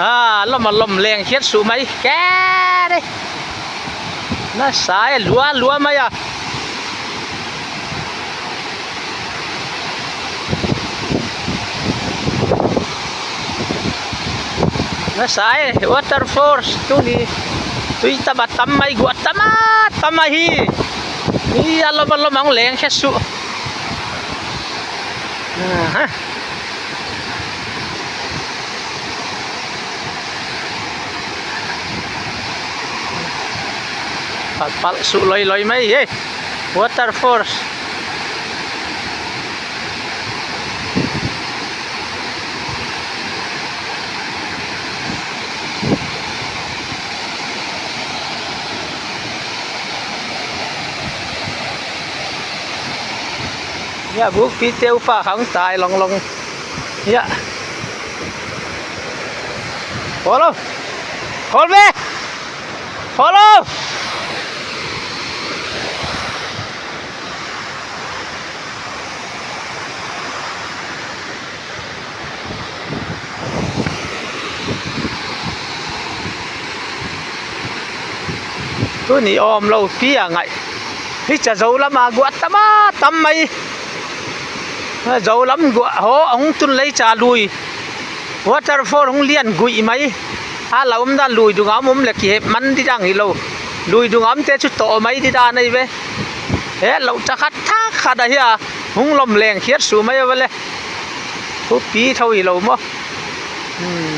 ອາ ລົມມາລົມແລງເຮັດສູໄໝແກ່ເດ້ ນະສາຍ ຫຼົວ ຫຼົວໄໝອະ ນະສາຍ ວອເຕີຟໍສ ຕຸນີ້ ຕຸຍຕະມາຕຳໄໝ ກວດຕະມາຕຳໄໝ ນີ້ ອາລົມມາລົມແລງເຮັດສູ ອາຮະ. ປັດ ປັດ ສຸ ລອຍ ລອຍໄໝເອີ ວອເຕີຟໍສ ຍາບຸກປີເຕວປາຂັງຕາຍລອງໆ. ຍະ ໂຄໂລ ໂຄເວ ໂຄໂລ ໂຕນີ້ອ້ອມລາວເປຍໄງ ທີ່ຈະເຈົ້າລະມາກວດຕະມາຕຳໄໝ ເຈົ້າລຳກວດ ໂຫ ອົງຕຸນໄລຈາລຸຍ ວອເຕີຟໍສ ໂຮງລຽນກຸຍໄໝ ອາລາອຸມດານລຸຍດຸງອາມຸມແລະກິເຮັບມັນດິດັງອີໂລ ລຸຍດຸງອາມເຕຈຸໂຕໄໝດິດາໄນເວ ເຮັດລາວຈະຄັດທາກຄາດາເຮຍ ຮຸງລົມແລງເຮັດສູໄໝວະເລ ຜູ້ປີເທົ່າອີໂລມໍ ອືມ